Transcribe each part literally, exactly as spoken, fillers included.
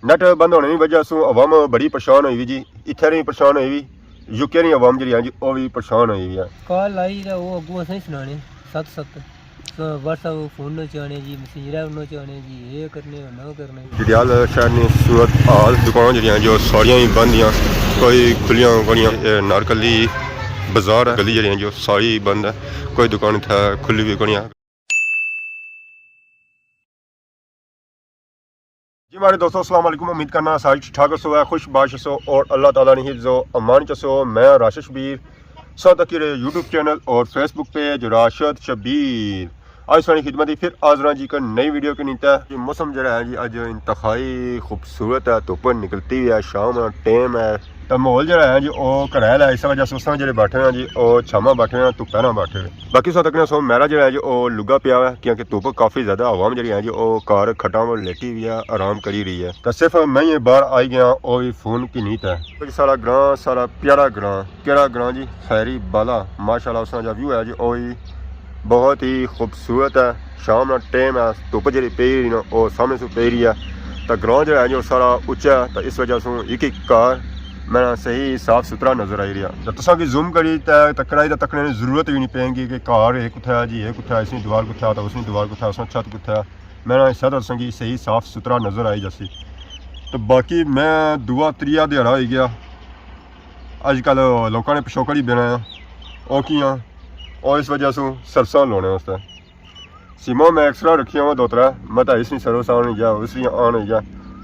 نیٹ بند ہونے نی وجہ سوں عوام بڑی پریشان ہوئی وی جی، اتھے نی پریشان ہوئی وی، یو کے نی عوام جیہڑی ہے جی، او وی پریشان ہوئی وی ہے۔ کال آئی تے او اگوں اساں ہی سنانے، ست ست۔ س-، WhatsApp فون نو چانے جی، میسنجر نو چانے جی، اے کرنے، او نو کرنے۔ ڈڈیال شہر نی صورت حال، دکان جیہڑیاں جو ساریاں ہی بند دیاں، کوئی کھلیاں کونیاں۔ اے نارکلی بازار ہے، گلی جیہڑیاں جو ساری بند ہے، کوئی دکان اتھے کھلی وی کونی ہے۔ جی ماڑے دوستو، السلام علیکم۔ امید کرنا سارے ٹھیک ٹھاک ہسو، خوش باش ہسو اور اللہ تعالیٰ نی حفظ و امان چ ہسو۔ میں راشد شبیر، سو تکی رہے یوٹیوب چینل اور فیس بک پیج راشد شبیر۔ آج ساری خدمت ہی پھر حاضر ہاں جی، ایک نئی ویڈیو کے نیتے۔ یہ موسم جڑا ہے جی، اج انتہائی خوبصورت ہے، دھوپ نکلتی ہوئی ہے، شام نا ٹائم ہے، تے ماحول جڑا ہے جی، او گھریلا ہے، اس وجہ سے اس طرح جڑے بیٹھے ہیں جی، او چھاواں بیٹھے ہیں، دھوپے نہ بیٹھے۔ باقی سو تکنے سو میرا جڑا ہے جی، او لگا پیا ہے، کیونکہ دھوپ کافی زیادہ، عوام جڑی ہے جی، او گھر کھٹاں ول لیٹی ہوئی ہے، آرام کری رہی ہے۔ تے صرف میں یہ باہر آئی گیا، او وی فون کی نیت ہے۔ جی سارا گراں، سارا پیارا گراں، کیڑا گراں جی؟ خیری بالا۔ ماشاءاللہ اس نا جو ویو ہے جی، او وی بہت ہی خوبصورت ہے۔ شام نا ٹائم ہے، دھوپ جڑی پئی رہی نا، او سامنے سوں پئی رہی ہے۔ تے گراں جڑا ہے جی، او سارا اچا ہے، تے اس وجہ سوں ایک ایک گھر میں نا صحیح صاف ستھرا نظر آئی رہیا۔ تے تساں کی زوم کری تے تکڑائی تے تکنے نی ضرورت وی نہیں پینگی کہ گھر اے کتھے ہے جی، اے کتھے ہے، اس نی دیوار کتھے ہے، تے اس نی دیوار کتھے ہے، اس نی چھت کتھے ہے۔ میں نا اس طرح تساں کی صحیح صاف ستھرا نظر آئی جاسی۔ تے باقی میں دوا تریا دیہاڑا ہوئی گیا۔ اج کل لوکاں نے پشوکڑ ہی بنا ہے، او کیاں؟ او اس وجہ سوں سرساں لونے واسطے۔ سیماں میں ایکسٹرا رکھیاں وا دو ترے، میں تاں اس نی سروس آن ہوئی گیا، اس نی آن ہوئی گیا،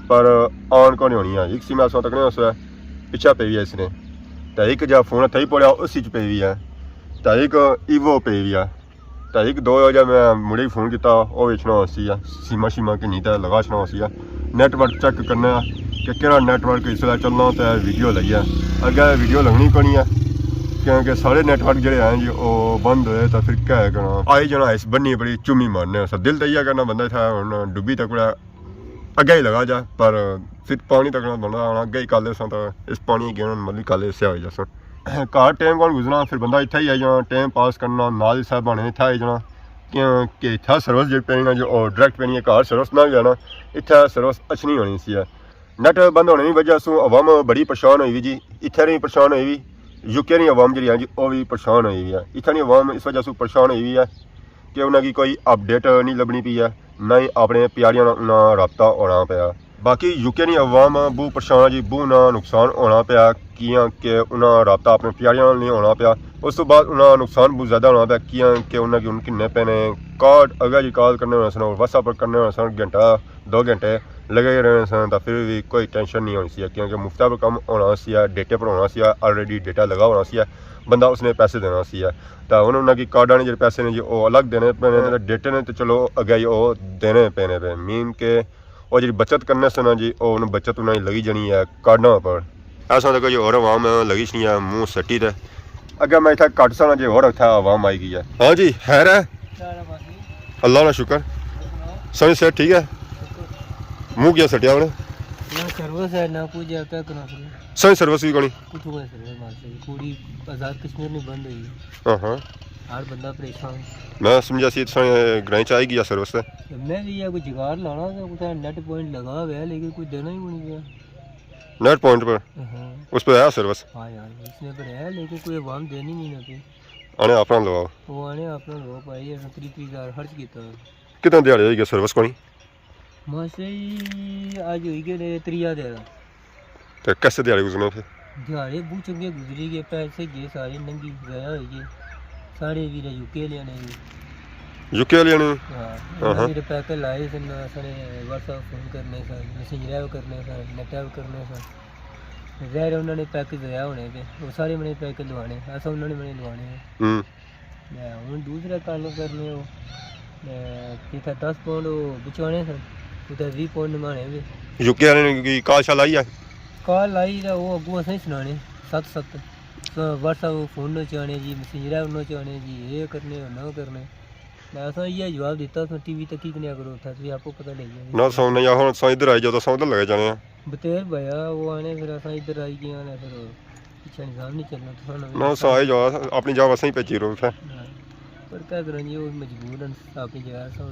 پر آن کونی ہونی ہے۔ ایک سیم ایسا تکنے اس پچھا پئی ہے اس نے، تے ایک جا فون تھئی پڑیا، اس وچ پئی ہوئی ہے، تے ایک ایوو پئی ہوئی ہے، تے ایک دو جا میں مڑے فون کیتا، او ویچنا ہوسی ہے، سیما شیما کہ نہیں تے لگا چھنا ہوسی ہے۔ نیٹ ورک چیک کرنا ہے کہ کیڑا نیٹ ورک اس ویلے چلنا تے ویڈیو لگی ہے۔ اگے ویڈیو لگنی کونی ہے، کیونکہ سارے نیٹ ورک جڑے ہیں جی، او بند ہوئے، تے پھر کیا ہے کرنا؟ آئی جانا اس بنی بڑی چومی مارنے۔ اساں دل تے ایہا کرنا بندہ اتھا ہن ڈبی تک اگے ہی لگا جا، پر پھر پانی تکنا بندہ آنا اگے ہی کالے ساں، تے اس پانی گینا ملی کالے سیا ہوئی جاساں۔ گھر ٹائم کون گزرنا، پھر بندہ اتھا ہی آئی جانا، ٹائم پاس کرنا، نال ہی صاحب بنے اتھا آئی جانا، کیونکہ اتھا سروس جڑی پینی نا جو، او ڈائریکٹ پینی ہے، گھر سروس نہ ہوئی جانا، اتھا سروس اچھنی ہونی سی ہے۔ نیٹ بند ہونے نی وجہ سوں عوام بڑی پریشان ہوئی وی جی، اتھے نی پریشان ہوئی وی، یو کے نی عوام جڑی ہے جی، او وی پریشان ہوئی وی ہے۔ اتھے نی عوام اس وجہ سوں پریشان ہوئی وی ہے کہ انہاں کی کوئی اپڈیٹ نہیں لبنی پئی ہے، نہ ہی اپنے پیاریاں نال انہاں رابطہ ہونا پیا۔ باقی یو کے نی عوام بہوں پریشان ہے جی، بہوں انہاں نقصان ہونا پیا، کیاں کہ انہاں رابطہ اپنے پیاریاں نال نہیں ہونا پیا۔ اس تو بعد انہاں نقصان بہوں زیادہ ہونا پیا، کیاں کہ انہاں کی ہن کنے پینے کارڈ اگے جی کال کرنے ہونے سن، واٹس ایپ پر کرنے ہونے سن، گھنٹہ دو گھنٹے لگے رہنے سن، تاں پھر وی کوئی ٹینشن نہیں ہونی سی، کیونکہ مفتا پر کم ہونا سی، ڈیٹے پر ہونا سی، آلریڈی ڈیٹا لگا ہونا سی، بندہ اس نے پیسے دینا سی۔ تاں ہن انہاں کی کارڈاں نے جڑے پیسے نے جی، او الگ دینے پینے، ڈیٹے نے تے چلو اگے او دینے پینے پے، مین کہ او جڑی بچت کرنے سے نا جی، او ہن بچت انہاں کی لگی جانی ہے کارڈاں پر۔ ایسا تک جو ہور عوام لگی چھنی ہے منہ سٹی تے۔ اگے میں اتھا کٹ سا نا جی، ہور اتھا عوام آئی گئی ہے۔ ہاں جی، خیر ہے؟ اللہ نا شکر۔ سنی صحت ٹھیک ہے؟ منہ کیا سٹیا انہیں؟ نہ سروس ہے، نہ کچھ ہے، کیا کرنا پھر؟ سنی سروس بھی کونی؟ کتھوں ہے سروس مارتے؟ پوری آزاد کشمیر نہیں بند ہوئی۔ ہاں ہاں۔ ہر بندہ پریشان۔ میں سمجھا سی سنی گرائیں چ آئی گیا سروس تے۔ میں بھی یہ کوئی جگاڑ لانا تھا، کتھا نیٹ پوائنٹ لگا ہوا ہے، لیکن کوئی دینا ہی نہیں پیا۔ نیٹ پوائنٹ پر؟ ہاں۔ اس پر ہے سروس؟ ہاں یار، اس میں پر ہے، لیکن کوئی عوام دینی نہیں نہ پئی۔ آنے اپنا لواؤ۔ وہ آنے اپنا لواؤ پائی، اساں تری تری ہزار خرچ کیتا۔ کتنے دیہاڑے ہوئی گئے سروس کونی؟ ماسٹر جی، اج ہوئی گئے نے تریا دیہاڑا۔ تے کیسے دیہاڑے گزرنے پھر؟ دیہاڑے بہت چنگے گزری گئے، پیسے گئے سارے ننگی ضائع ہوئی گئے۔ سارے ویرا یو کے لیانے وی۔ یو کے لیانے؟ ہاں، ہاں، انہاں ہاں۔ میرے پیکے لائے سن، اساں نے واٹس ایپ فون کرنے سن، میسنجر کرنے سن، نیٹ کرنے سن۔ ظاہر ہے انہاں نے پیک ضائع ہونے پے، وہ سارے میں نے پیک لوانے، اساں انہاں نے میں نے لوانے ہیں۔ ہوں۔ میں ہن دوسرا کال کرنے ہو، میں کتھا دس پاؤنڈ وہ بچوانے سن، اتھا ویہہ پاؤنڈ نمانے پے۔ یو کے والے نے کوئی کال شال آئی ہے؟ کال آئی تے وہ اگوں اساں ہی سنانے، ست ست۔ واٹس ایپ فون نو چانے جی، میسنجر نو چانے جی، اے کرنے ہو، نہ کرنے۔ میں اساں ایہہ جواب دیتا، اساں ٹی وی تکی کنیا کرو، اتھا تسی آپو پتہ لگی جانا۔ نہ سو نہیں، ہن سو ادھر آئی جاؤ، تو سو ادھر لگے جانے ہیں۔ بتیر بھیا، وہ آنے پھر اساں ادھر آئی گئے آنے، پھر پچھے نظام نہیں چلنا، تساں نہ نہ سو آئی جاؤ، اپنی جگہ اساں ہی بھیجی رہو اتھے۔ ہاں۔ پر کیا کریں جی، وہ مجبور ہیں، اپنی جگہ اساں۔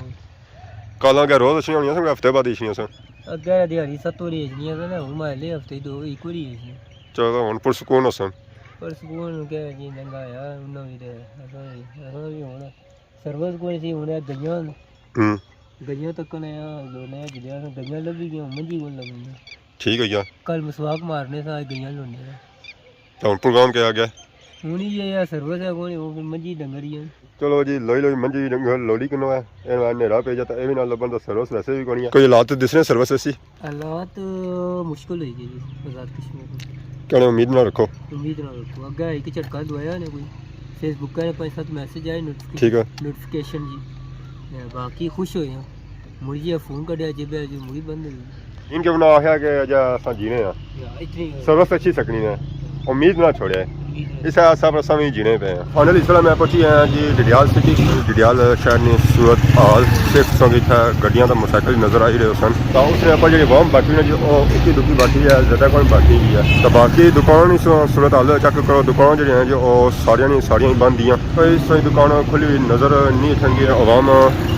کالاں کیا روز اچھنیاں ہونیاں سن، ہفتے بعد اچھنیاں سن؟ اگے دیہاڑی ستو ریچنیاں سن، ہن ماہلے ہفتے دو ایک واری ریچنیاں۔ چلو ہن پرسکون ہوسن۔ پرسکون کیا جی، لنگا آیا انہاں وی تے اساں وی، اساں وی ہن سروس کوئی سی، ہن گئیاں ہن۔ ہوں۔ گئیاں تکن آیا، لونے آ جلیا ساں، گئیاں لبھی گیاں، منجی کون لبھی گیاں۔ ٹھیک ہوئی گیا۔ کل مسواک مارنے ساں، اج گئیاں لونے آ۔ تے ہن پروگرام کیا اگے؟ ہن یہ ہے سروس ہے کوئی، وہ منجی ڈنگر ہی ہے۔ چلو جی، لوئی لوئی منجی ڈنگر لوڑی کنو ہے۔ اے نال نیرا پئی جاتا، اے وی نال لبن دا سروس ویسے وی کونی ہے۔ کوئی حالات تے دسنے سروس ایسی؟ حالات مشکل ہوئی گئے جی آزاد کشمیر میں۔ کہنے امید نہ رکھو۔ امید نہ رکھو۔ اگے ایک جھٹکا دوایا نے کوئی، فیس بک نے پانچ سات میسج آئے، نوٹیفکیشن، ٹھیک ہے۔ نوٹیفکیشن جی۔ تے باقی خوش ہوئے ہیں۔ مڑ جی فون کڈیا جیبے جو مڑی بند ہوئی۔ ان کے بنا آخیا کہ اجا اساں جینے ہاں۔ یا، اتنی سروس اچھی سکنی نے۔ امید نہ چھوڑے۔ امید نہ۔ اس حساب پر اساں وی جینے پے ہیں۔ فائنلی اس ویلے میں پہنچی ہاں جی ڈڈیال سٹی، ڈڈیال شہر نی صورت حال۔ صرف تساں کی اتھے گڈیاں تے موٹرسائیکل نظر آئی رہے سن۔ تاں اس نے اپر جیڑی عوام بیٹھی نا جی، او اکی دکی بیٹھی ہے، زیادہ کوئی بیٹھی نہیں ہے۔ تاں باقی دکان نی صورت حال چیک کرو، دکان جیڑی ہیں جی، او ساریاں نی ساریاں ہی بند دیاں۔ کوئی سوئی دکان کھلی ہوئی نظر نہیں اتھن کی۔ عوام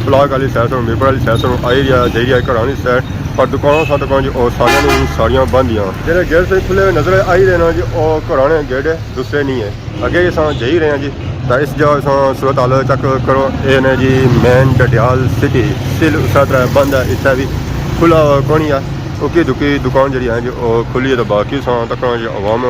پلاک والی سائیڈ سن، میرپور والی سائیڈ سن آئی رہیا، جائی رہیا گھراں والی سائیڈ، پر دکاناں ساں دکان جی او ساریاں نی ساریاں بند دیاں۔ جیڑے گیٹ سے کھلے ہوئے نظر آئی رہے نا جی، او گھراں نے گیٹ ہے، دوسرے نہیں ہے۔ اگے اساں جائی رہے ہیں جی، تاں اس جا اساں صورت حال چیک کرو۔ اے نے جی مین ڈڈیال سٹی، سل اسرا طرح بند ہے، اتھے بھی کھلا ہوا کونی ہے۔ اکی دکی دکان جیڑی ہے جی او کھلی ہے، تاں باقی اساں تکنا جی عوام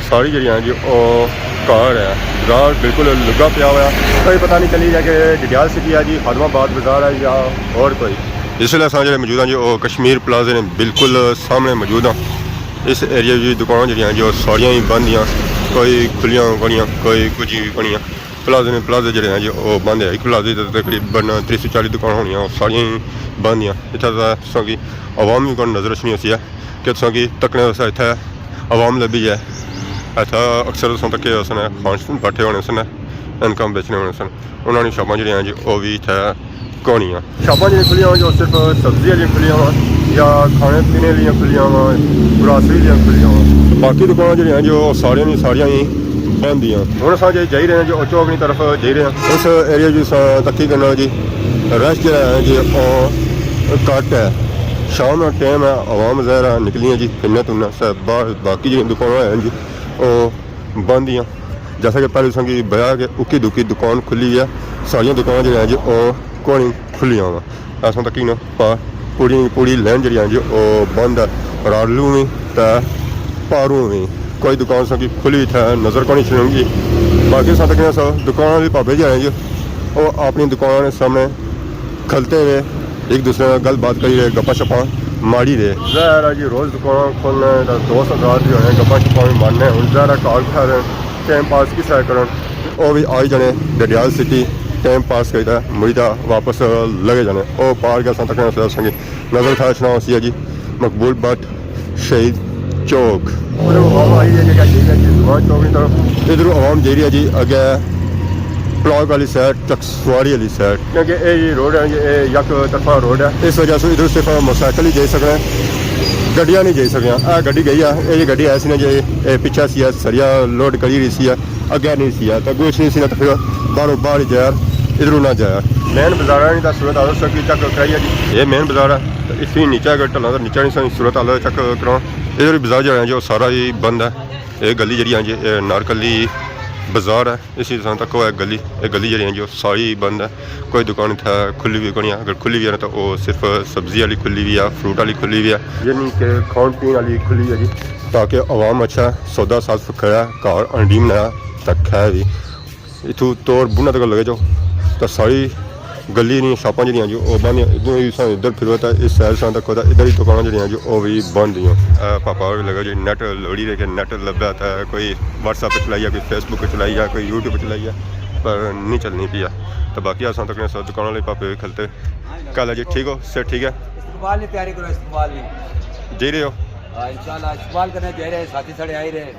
ساری جیڑی ہیں جی او گھر ہے، بازار بالکل لگا پیا ہوا ہے۔ کوئی پتہ نہیں چلی رہیا کہ ڈڈیال سٹی ہے جی، خادم آباد بازار ہے یا اور کوئی۔ اس ویلے اساں جیڑے موجود ہیں جی، او کشمیر پلازے نے بالکل سامنے موجود ہیں۔ اس ایریا جی دکاناں جیڑیاں ہیں جی، او ساریاں ہی بند ہیں، کوئی کھلیاں کونیاں، کوئی کچھ بھی کونیاں۔ پلازے نے پلازے جیڑے ہیں جی، او بند ہے۔ ایک پلازے تے تقریباً تری سو چالی دکان ہونیاں، او ساریاں ہی بند ہیں۔ اتھا تساں کی عوام وی کون نظر اچھنی ہوسی ہے۔ کہ تساں کی تکنے واسطے اتھے عوام لبھی ہے۔ اتھا اکثر تساں تکے ہوسن، خان شان بیٹھے ہونے سن، انکم بیچنے ہونے سن، انہاں نی شاپاں جیڑیاں جی او وی اتھے کونی آں۔ شاپاں جیڑیاں کھلیاں ہوئیاں، او صرف سبزی آلیاں کھلیاں ہوئیاں یا کھانے پینے آلیاں کھلیاں ہوئیاں، گراسری آلیاں کھلیاں ہوئیاں۔ باقی دکاناں جیڑیاں جی او ساریاں نی ساریاں ہی بند ہیاں۔ ہن اساں جے جائی رہے ہیں جی او چوک نی طرف جائی رہے ہیں۔ اس ایریا جی اساں تکی کرنا جی رش جیڑا ہے جی او گھٹ ہے۔ شام نا ٹائم ہے، عوام ظاہر ہے نکلی ہے جی، پھرنا ترنا سے باہر، باقی جیڑیاں دکاناں ہیں جی او بند ہیاں۔ جیسا کہ پہلے تساں کی بیا کہ اکی دکی دکان کھلی ہوئی ہے، ساریاں دکاناں جیڑیاں ہیں جی او کونی کھلیاں ہوئیاں۔ اساں تکی نا پا-، پوری، پوری لین جیڑی ہیں جی او بند ہے، رالوں وی تے پاروں وی۔ کوئی دکان تساں کی کھلی اتھے نظر کونی اچھنی۔ باقی اساں تکنے سو دکان آلے بھابے جیڑے ہیں جی او اپنی دکان نے سامنے کھلتے ہوئے ایک دوسرے نال گل بات کری رہے، گپاں شپاں ماری رہے۔ ظاہر ہے جی روز دکاناں کھولنے تے دوست حضرات وی ہونے، گپاں شپاں وی مارنے۔ ہن ظاہر ہے گھر بیٹھے رہن، ٹائم پاس کس طرح کرن؟ او وی آئی جانے ڈڈیال سٹی، ٹائم پاس کری تے مڑی تے واپس لگے جانے۔ او پار گیا اساں تکنے سو سنگی نظر تھا اچھنا ہوسی ہے جی مقبول بٹ شہید چوک۔ ادھر عوام آئی ہے جی، جی، جی، زمان چوک کی طرف۔ ادھر عوام جائی رہی ہے جی اگے پلاک والی سائیڈ، چکسواری والی سائیڈ، کیونکہ اے جی روڈ ہے جی، اے یک طرفہ روڈ ہے، اس وجہ سے ادھر صرف موٹرسائیکل ہی جائی سکنے، گڈیاں نہیں جائی سکیاں۔ اے گڈی گئی ہے، اے جی گڈی ایسی نہ جی، اے پچھے سی ہے، سریا لوڈ کری رہی سی ہے، اگے نہیں سی ہے، تے اگوں اچھنی سی نہ، تے پھر باہروں باہر ہی جایا، ادھروں نہ جایا۔ مین بازاراں نی تاں صورت حال سکی چیک کرائی ہے جی۔ اے مین بازار ہے، تے اس نی نیچے اگر ڈھلاں تے نیچے نی ساں صورت حال چیک کراں۔ ادھر بازار جیڑا ہے جی، او سارا ہی بند ہے۔ اے گلی جیڑی ہے جی، اے نارکلی بازار ہے۔ اسی تھاں تک او اے گلی، اے گلی جیڑی ہے جی، او ساری بند ہے۔ کوئی دکان اتھے کھلی ہوئی کونی ہے۔ اگر کھلی ہوئی ہے نا، تاں او صرف سبزی والی کھلی ہوئی ہے، فروٹ والی کھلی ہوئی ہے، یعنی کہ کھان پین والی کھلی ہوئی ہے جی، تاکہ عوام اچھا سودا ساز کرے، گھر انڈی بنایا تاں کھائے وی۔ اتھوں تور بنا تک لگے جاؤ تاں ساری گلی نی شاپاں جیڑیاں جو او بند ہیاں۔ ادھر ہی ساں ادھر پھرو تاں اس سائیڈ ساں تکو تاں ادھر ہی دکاناں جیڑیاں جو او وی بند ہیاں۔ اے پاپا وی لگے جو نیٹ لوڑی رہے کہ نیٹ لبھے تاں کوئی واٹس ایپ چلائی جا، کوئی فیس بک چلائی جا، کوئی یوٹیوب چلائی جا، پر نہیں چلنی پیا۔ تاں باقی اساں تکنے سو دکان والے پاپے وی کھلتے۔ کیا حال ہے جی؟ ٹھیک ہو؟ صحت ٹھیک ہے؟ استقبال نی تیاری کرو، استقبال نی۔ جائی رہے ہو؟ ہاں، انشاءاللہ استقبال کرنے جائی رہے، ساتھی ساڑے آئی رہے۔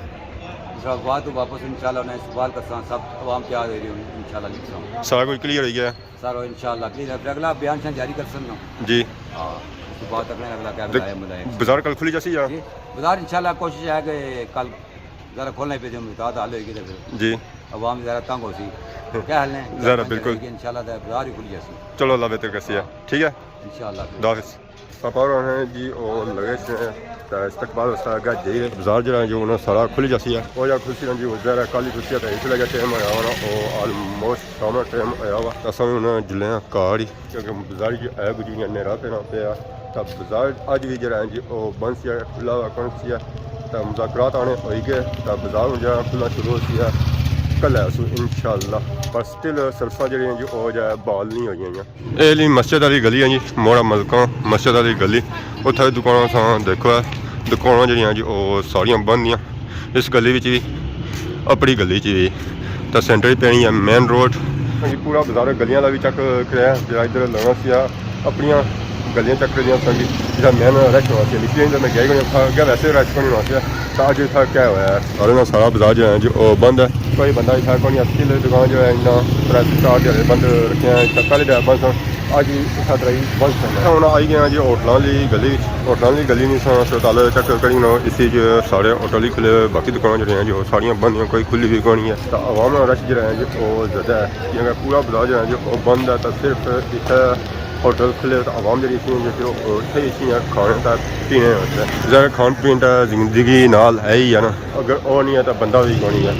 اس وقت بعد تو واپس انشاءاللہ انہیں استقبال کرساں، سب عوام تیار ہوئی رہی ہونی، انشاءاللہ نکساں۔ سارا کچھ کلیئر ہوئی گیا؟ سارا انشاءاللہ کلیئر ہے۔ پھر اگلا بیان شان جاری کرسن نا۔ جی۔ ہاں، اس کے بعد اگلا، اگلا کیا بتایا ملائے۔ بازار کل کھلی جاسی یا؟ جی، بازار انشاءاللہ کوشش ہے کہ کل ذرا کھولنا ہی پے، جو متاد حال ہوئی گئے تے پھر جی۔ عوام ذرا تنگ ہو سی۔ کیا حال ہے؟ ذرا تنگ بالکل۔ ہوئی گئے، انشاءاللہ تے بازار ہی کھلی جاسی۔ چلو اللہ بہتر کرسی ہے۔ ٹھیک ہے؟ انشاءاللہ۔ خدا حافظ۔ پاپا ہوراں نے جی او لگے سے تے استقبال واسطے اگے جائی رہے۔ بازار جڑا ہے جو انہاں سارا کھلی جاسی ہے، او جا کھلسی نا جی، او ظاہر ہے کل ہی کھلسی ہے، تے اس لگے ٹائم ہویا ہونا، او آلموسٹ شام نا ٹائم ہویا ہوا۔ تے اساں ہن جلے آں گھر ہی، کیونکہ بازار جو ہے گجی نیرا پینا پیا۔ تے بازار اج وی جڑا ہے جی او بند سی ہے، کھلا ہوا کون سی ہے۔ تے مذاکرات آنے ہوئی گئے، تے بازار ہن جڑا کھلنا شروع ہو سی ہے، کل ہے سو انشاءاللہ۔ پر سٹل سڑکاں جڑیاں جی او جا بحال نہیں ہوئی ہوئیاں۔ اے لی مسجد والی گلی ہے جی، موڑا ملکاں مسجد والی گلی۔ اتھے دکاناں ساں دیکھو ہے، دکاناں جڑیاں جی او ساریاں بند دیاں۔ اس گلی وچ وی، اپنی گلی چ وی۔ تاں سینٹر ہی پینی ہے مین روڈ۔ جی پورا بازار گلیاں دا وی چیک کرایا، جڑا ادھر لگنا سی آ، اپنیاں گلیاں چیک کریاں ساں جی، جڑا مین رش ہونا سی، لیکن ادھر میں گیا ہی کوئی، اتھا اگے ویسے رش کونی ہونا سی۔ تاں اج اتھا کیا ہویا ہے؟ سارے نا سارا بازار جو ہے جی او بند ہے، کوئی بندہ اتھا کونی۔ اصل دکان جو ہے انہاں ترے چار دیہاڑے بند رکھے ہیں، اتھا پہلے دیہاڑے بند سن، اج اتھا ترائی بند سن۔ ہن آئی گئے ہیں جی ہوٹلاں والی گلی وچ۔ ہوٹلاں والی گلی نہیں سن، اسپتال چیک کری نو، اسی جو سارے ہوٹل ہی کھلے ہوئے، باقی دکاناں جڑیاں ہیں جو ساریاں بند ہیں، کوئی کھلی بھی کونی ہے۔ تاں عوام نا رش جڑا ہے جی او زیادہ ہے، کیونکہ پورا بازار جڑا ہے جی او بند ہے، تاں صرف اتھے ہوٹل کھلے تے عوام جڑی سی جو کہ او اتھے ہی سی کھانے تے پینے واسطے۔ ظاہر کھان پین تے زندگی نال ہے ہی ہے نا، اگر او نہیں ہے تاں بندہ بھی کونی ہے۔